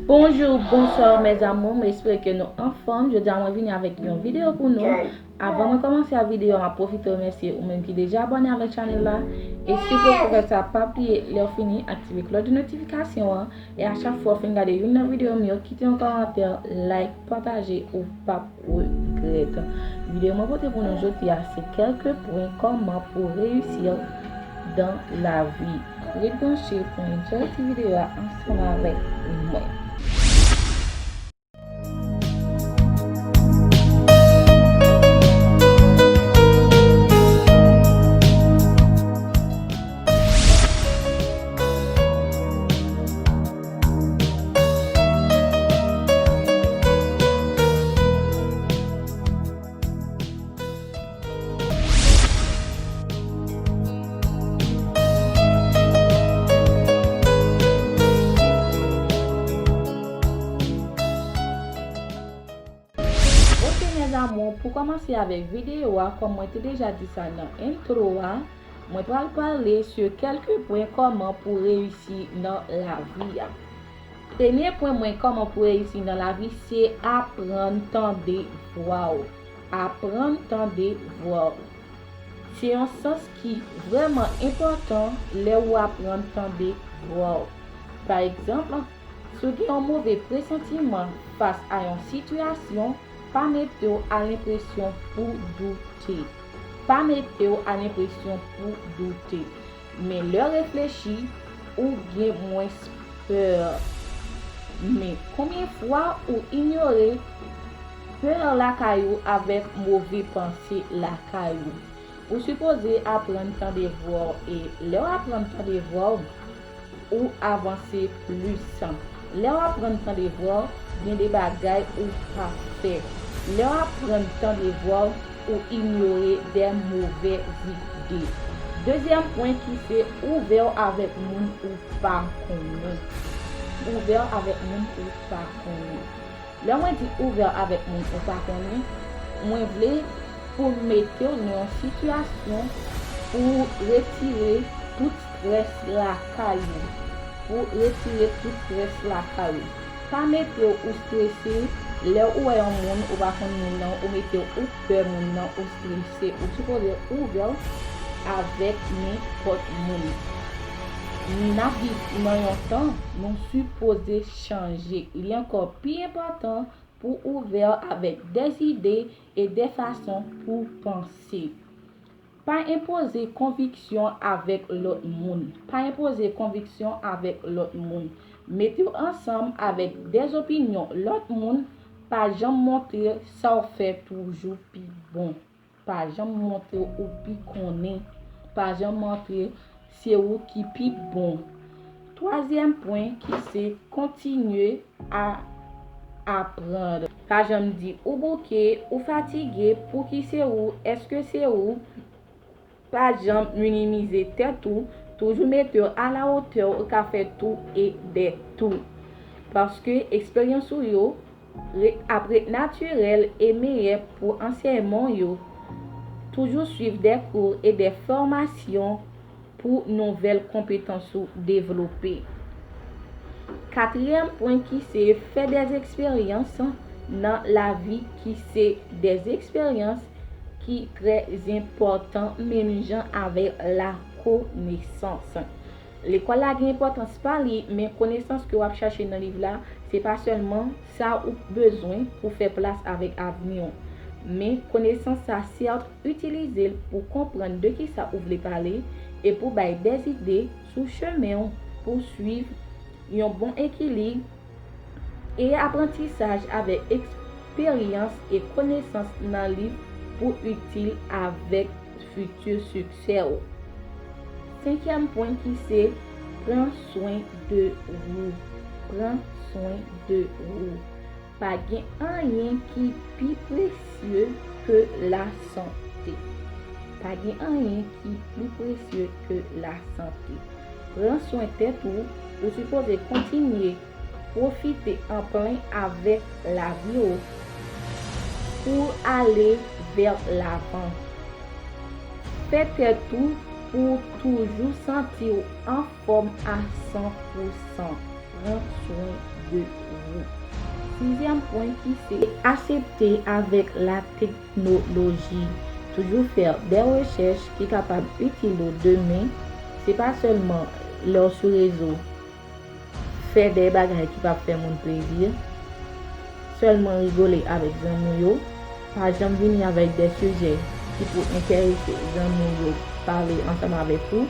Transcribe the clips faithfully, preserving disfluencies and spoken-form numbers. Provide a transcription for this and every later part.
Bonjou, bonswa, mes amours, m espere ke nou anfòm. Jodi a, mwen vini avèk yon videyo pou nou. Avan mwen kòmanse a videyo a, m ap pwofite remèsye ou menm ki deja abòne avèk chanèl la. E si w poko fè sa, pa bliye, lè w fini, aktive klòch de notifikasyon an. E a chak fwa w fin gade youn nan videyo m yo, kite yon kòmantè, like, pataje, ou p ap regrèt. Videyo mwen pote pou nou jodi a, se kèlke pwen kòman pou reyisi dans la vie. Ret branche pou enjoy ti videyo a ansanm avèk mwen. Ok, mes amours, pou kòmanse avèk videyo a, kòm mwen te deja di sa nan entwo a, mwen pral pale sou kèlke pwen kòman pou reyisi nan lavi a. Premye pwen mwen kòman pou reyisi nan lavi, se aprann tande vwa w. Aprann tande vwa w. Se yon sans ki vrèman enpòtan lè ou aprann tande vwa w. Pa egzanp, si w gen yon move presantiman fas a yon sitiyasyon, pa mete w a lenpresyon pou doute. Pa mete w a lenpresyon pou doute. Men lè w reflechi, ou gen mwens pè. Men konbyen fwa ou inyore pè lakay ou avèk move panse lakay ou? Ou sipoze aprann tande vwa w, e lè w aprann tande vwa w, ou avanse plis. Lè w aprann tande vwa w, gen de bagay ou pa fè. Lè w aprann tande vwa w, ou inyore de movèz ide. Dezyèm pwen ki se ouvè w avèk moun ou pa konnen. Ouvè w avèk moun ou pa konnen. Lè mwen di ouvè avèk moun ou pa konnen, mwen vle pou mete w nan yon sitiyasyon pou retire tout strès lakay ou. Pou retire tout strès lakay ou. Pa mete w ou strese lè ou wè yon moun ou pa konn moun nan, ou mete w ou pè moun nan, ou strese. Ou sipoze ouvè w avèk nenpòt moun. N ap viv nan yon tan, nou sipoze chanje. Li ankò pi enpòtan pou ouvè avèk de zide e de fason pou panse. Pa enpoze konviksyon avèk lòt moun. Pa enpoze konviksyon avèk lòt moun. Mete w ansanm avèk de opinyon lòt moun. Pa janm montre sa w fè toujou pi bon. Pa janm montre ou pi konnen. Pa janm montre se ou ki pi bon. Twazyèm pwen ki se kontinye a aprann. Pa janm di ou bouke, ou fatige, pouki se ou, èske se ou? Pa janm minimize tèt ou, toujou mete w a la otè, ou ka fè tou e de tou. Paske eksperyans ou yo re- ap ret natirèl e meyè pou ansèyman w yo. Toujou swiv de kou e de fòmasyon pou nouvèl konpetans ou devlope. Katriyèm pwen ki se fè de eksperyans nan lavi ki se de eksperyans ki trè enpòtan menm jan avèk lakonesans. Lekòl la gen enpòtans pa li, men konesans ke w ap chache nan liv la, se pa sèlman sa ou bezwen pou fè plas avèk avni w. Men konesans sa sèt, itilize l pou konprann de kisa ou vle pale e pou bay de ide sou chemen w pou swiv yon bon ekilib e aprantisaj avèk eksperyans e konesans nan liv pou itil avèk fiti siksè w. Senkyèm pwen ki se pran swen de ou. Pran swen de ou. Pa gen anyen ki pi presye ke lasante. Pa gen anyen ki pli presye ke lasante. Pran swen tèt ou, ou sipoze kontinye pwofite anplen avèk lavi w pou ale vè lavan. Fè tèt ou pou w toujou santi w anfòm a san pou san. Pran swen de vous. Sizyèm pwen ki se aksepte avèk la teknoloji. Toujou fè de rechèch ki kapab itil ou demen. Se pa sèlman lè w sou rezo, fè de bagay ki p ap fè moun plezi. Sèlman rigole avèk zanmi w yo. Pa janm vini avèk de sijè ki pou enterese zanmi w yo pale ansanm avèk ou.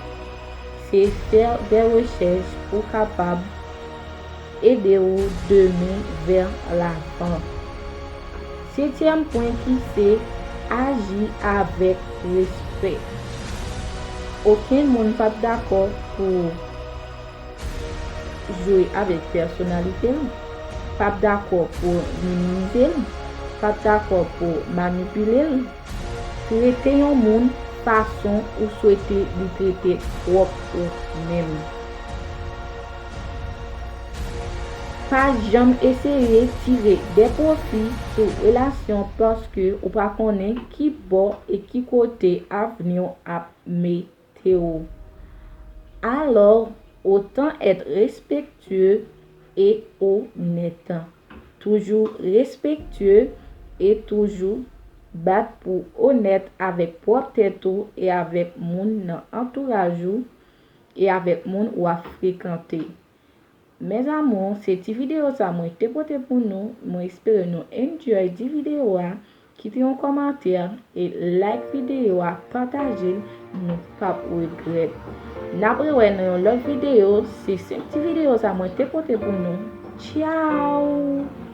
Se fè de rechèch pou kapab ede w demen vè lavan. Setyèm pwen ki se aji avèk respè. Okenn moun p ap dakò pou jwe avèk pèsonalite l, p ap dakò pou minimize l, p ap dakò pou manipile l. Trete yon moun fason ou swete li trete pwòp ou menm. Pa janm eseye tire de pwofi sou relasyon paske ou pa konnen ki bò e ki kote avni w ap mete w. Alors, autant être respectueux et honnête. Toujou respektye e toujou bat pou w onèt avèk pwòp tèt ou e avèk moun nan antouraj ou e avèk moun w ap frekante. Mes amours, se ti videyo sa mwen te pote pou nou. Mwen espere nou enjoy ti videyo a. Kite yon kòmantè e like videyo a, pataje l, nou p ap regrèt. N ap rewè nan yon lòt videyo. Se senk ti videyo sa mwen te pote pou nou. Tchao!